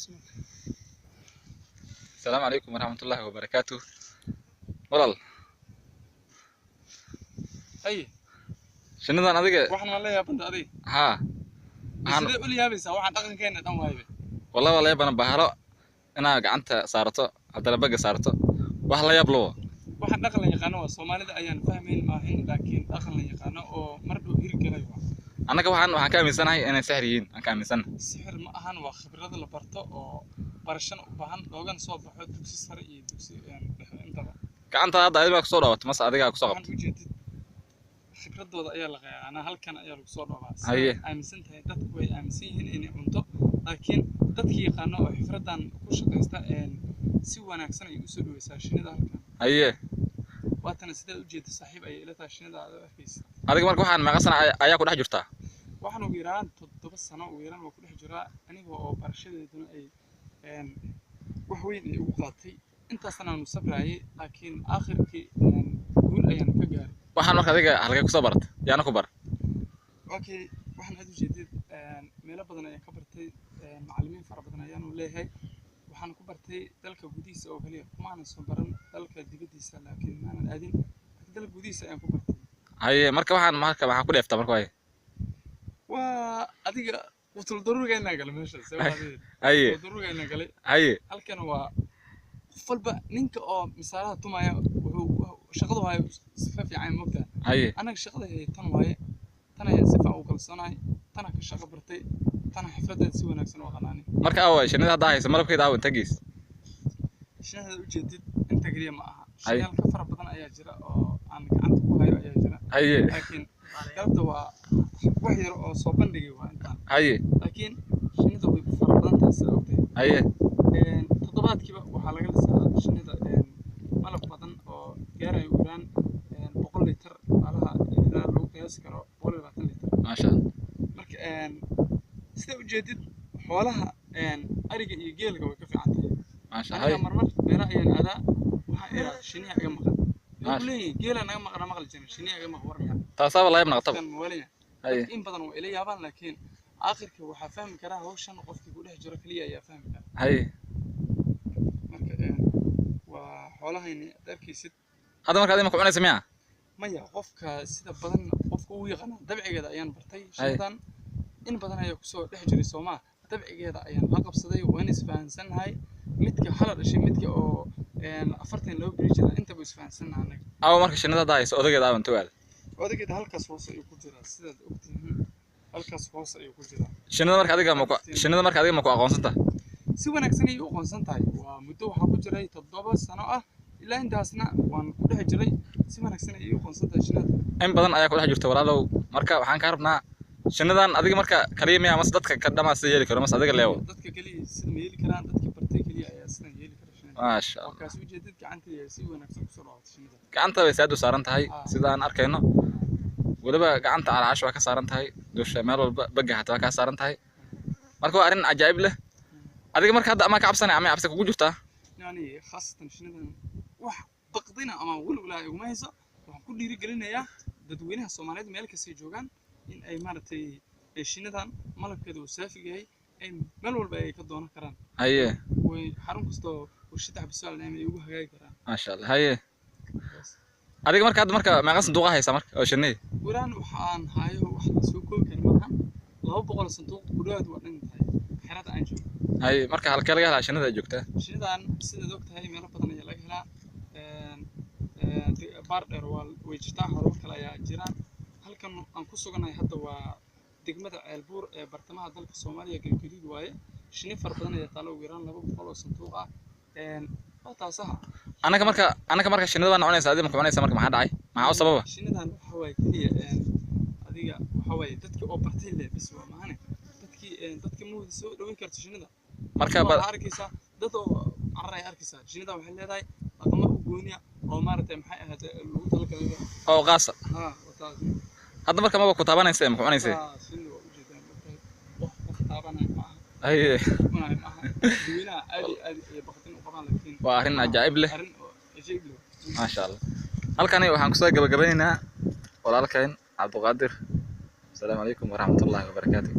Hayso marka. Asalaamu calaykum waraxmatullaahi wabarakaatuh. Walaal, Hay. shinnidan adiga Waxaan waan la yaabanta adiga. Haa, waxaan Sidee ula yaabaysaa? Waxaan dhaqankeena dhan waaybe. Wallahi waa la yaabana bahalo inaad gacanta saarato, haddana baga saarto, wax la yaab lowo. Waxaan dhaqan la yaqaano waa Soomaalida ayaan fahmayn maahin, laakiin dhaqan la yaqaano oo mar dhow hirgalay waa. Annaga waxaan ka aaminsanahay inay sixir yihiin aan ka aaminsanahay. Sixir ma ahan, waa khibrad la barto oo barashana u baahan, loogana soo baxo dugsi sare iyo dugsi dhexe intaba. Gacanta hadda adiga baa kusoo dhawato mase adigaa kusoo Waxaan qabto? Ujeedid khibradooda ayaa la yaqaanaa, halkan ayaa lagu soo dhoobaa. Haye. Sidaad aaminsan tahay, dadku way aaminsan yihiin inay cunto, laakiin dadki yaqaano oo xifradan ku shaqaysta si wanaagsan ayay usoo dhaweysaa shinnida halkan. Haye. Waatana sidaad ujeeda, saaxiib ayay ila tahay shinnida aad u arkaysa. Adiga marka waxaan meeqa sana ayaa ku dhex jirtaa? Waxaan ugu yaraan 7 sano ugu yaraan waa ku dhex jiraa aniga oo barashadeeduna ay wax weyn ay ugu qaatay. Intaasna aanu sabrayay, laakiin aakhirkii guul ayaan ka gaaray. Waxaan marka adiga halkee kusoo barata, yaana ku bar? Okay, waxaan aad ujeedid meelo badan ayaan ka bartay, macallimiin fara badan ayaanu leeyahay. Waxaan ku bartay dalka gudihiisa oo kaliya, kumaanan soo baran dalka dibaddiisa, laakiin maanan aadin, laakiin dalka gudihiisa ayaan ku bartay. Haye, marka waxaan marka maxaa ku dheeftaa marka waay? Waa adiga qutul daruurigeennaa galay meesha. Haye. Daruurigeennaa galay. Haye. Halkan waa qof walba, ninka oo misaalaha tumaya wuxuu shaqadu hayo sifa fiican moogtaa. Haye. Anaga shaqada hayay tan waaye, tan ayaan si fiican u kalsoonahay, tana ka shaqo bartay, tana xifradeeda si wanaagsan u aqaanaani. Marka aaway shinnida hadda haysa malabkeeda, aawa inta geys? Shinnida ujeedid inta keliya ma aha. Haye. Shinniyaal ka fara badan ayaa jira oo aan gacanta ku hayo ayaa jira. Haye. Laakiin galabta waa wax yar oo soo bandhigay waa intaan. Haye. Laakiin shinnida way fara badan tahay sida ogtahay. Haye. Toddobaadkiiba waxaa laga lisaa shinnida malab badan oo gaaraya ugu yaraan 100 litir, alaha ilaa lagu qiyaasi karo 120 litir. Maasha Allah. Marka sida ujeedid xoolaha ariga iyo geelka way ka fiican tahay. Maasha. Aniga Haye. Marmar meelaha ayaan aadaa, waxaan iraa shiniya iga maqan. Waxay Maasha. ku leeyihiin geela naga maqna, maqli jirin shiniya iga maqan, war miya? Taasaaba la yaab noqotaba. Kan mawalaya. Haye. In badan waa ila yaabaan, laakiin aakhirka waxaa fahmi karaa hawshan qofkii ku dhex jiro kaliya ayaa fahmi kara. Haye. Marka waa xoolahayni aad arkaysid. Hadda marka adiga ma ku cunaysa miya? Maya, qofka sida badan qofka ugu yaqaana dabcigeeda ayaan bartay. Shinnidan in badan ayaa kusoo dhex jiray soomaa, dabcigeeda ayaan la qabsaday, waan isfahansannahay. Midka hala dhashay, midka oo 42 beri jira, intaba isfahansannahay anaga. Aawa marka shinnida hadda haysa odageeda, aawa inta waada? Odaygeeda halkaas hoose ayuu ku jiraa, sidaad ogtihiin halkaas hoose ayuu ku jiraa. Shinnida marka adiga ma ku aqoonsanta? Si wanaagsan ayay u aqoonsan tahay. Waa muddo waxaa ku jiray 7 sano ah, ilaa intaasna waan ku dhex jiray, si wanaagsan ayay u aqoonsan tahay shinnida. In badan ayaa ku dhex jirta walaalow. Marka waxaan kaa rabnaa shinnidan adiga marka kaliya miya mase dadka ka dhamaa sida yeeli karo mase adiga leewo? Dadka keliya sida ma yeeli karaan, dadka bartay keliya ayaa sidan yeeli kara shinnida. Maasha Waa Allah. Kaas ujeedid gacanta si wanaagsan kusoo dhawaatay shinnida. Gacanta bay saad u saaran tahay. Ah. Sida aan arkayno, weliba gacanta calaash waa ka saaran tahay, dusha meel walba baga xataa waa kaa saaran tahay. Marka waa arrin cajaa'ib leh. Adiga marka hadda amaa ka cabsanay ama cabsi kugu jirtaa? Yani khaasatan shinnidan wax baqdina ama walwalaa iguma hayso. Waxaan ku dhiirigelinayaa dadweynaha Soomaaliyeed meel kastay joogaan in ay maaragtay ay shinnidan malabkeeda uu saafi yahay ay meel walba ay ka doonan karaan. Haye. Way xarun kastoo warshada xabisual ay ugu hagaagi karaan. Maasha Allah. Haye, adiga marka hadda marka meeqa sanduuqa haysaa marka oo shinnida? Waraan waxaan hayo wax la soo koobi kara maahan, 200 sanduuq ku dhawaad waa dhan tahay xerada aan joogo. Haye, marka halkee laga helaa shinnida ay joogtaa? Shinnidan sidaad og tahay meelo badan ayaa laga helaa. Baar dheer waa way jirtaa, xarumo kale ayaa jiraan. Halkan aan ku suganahay hadda waa degmada Ceelbuur ee bartamaha dalka Soomaaliya, Galgaduud waaye. Shinni fara badan ayaa taalo, ugu yaraan 200 oo sanduuq ah. Waa taasaha. Anaka marka shinnida baa noconaysa, adiga ma ku cunaysa? Marka maxaa dhacay, maxaa u sababa? Shinnidan waxa waaye keliya adiga waxa waaye dadkii oo bartay leh bis waa maahane, dadkii dadka ma wada soo dhaweyn karto shinnida. Marka Waxaa arkaysaa dad oo carar ay arkaysaa. Shinnida waxay leedahay dhaqamo u gooniya oo maaragtay maxay ahayd lagu talagalay. Oo qaasa. Ha, waa taas. Hadda marka maba ku taabanaysa, ma ku cunaysa? Taa shinnida waa ujeedaan marka wax qof taabanaya ma aha. Haye. Cunaya ma aha. Dadweynaha aad iyo aad ay baqdin u qabaan, laakiin Waa arrin cajaa'ib leh. Arrin oo cajiib leh. Maasha Allah. Halkani waxaan kusoo gabagabeynaynaa walaalkeen Cabdiqaadir. Asalaamu calaykum waraxmatullaahi wabarakaatu.